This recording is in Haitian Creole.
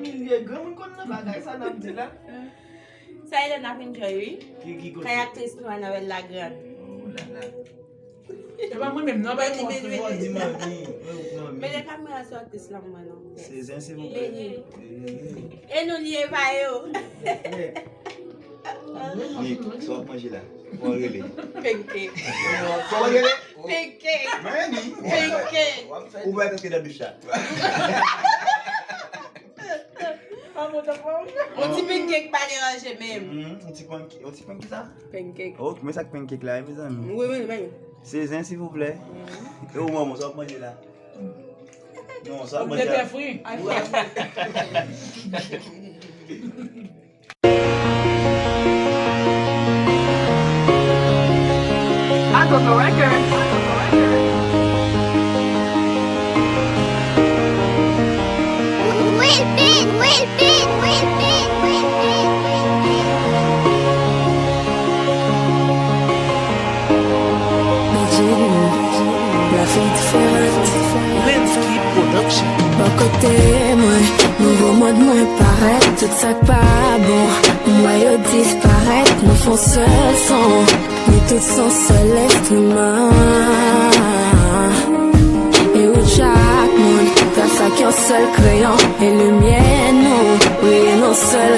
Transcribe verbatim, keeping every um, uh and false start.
Milye granmoun konn nan bagay sa n ap di la. Sa e lè n ap enjoy, wi. Ki ki Kay aktris nou Annabelle Lagrande. Oh la la. E pa mwen menm non, pa yon Di mami. Ou mami. Men lè kamera sou aktris la mwen non. Se zen silvouplè. E nou liye pa yo. Ni, sa w ap manje la? Kòman w rele? Pancake. Kòman w rele? Pancake. Mwen ni. Pancake. Ou wè tèt ke nan douch la. On ti pancake pa deranje menm. Mhm, on ti pancake, on ti pancake sa? Pancake. Ok, men sa k pancake la, mezanmi. Wi, wi, wi. Se zen silvouplè. E ou manman, sa w ap manje la? Non, sa w ap manje Pomme de terre la. Fri. Agogo Records. Bò kote mwen, nouvo mond mwen parèt. Tout sa k pa bon, m wè yo disparèt. Nou fon sèl son, nou tout son sèl enstriman. E ou chak moun, tras ak yon sèl kreyon. E limyè nou, breye nan sèl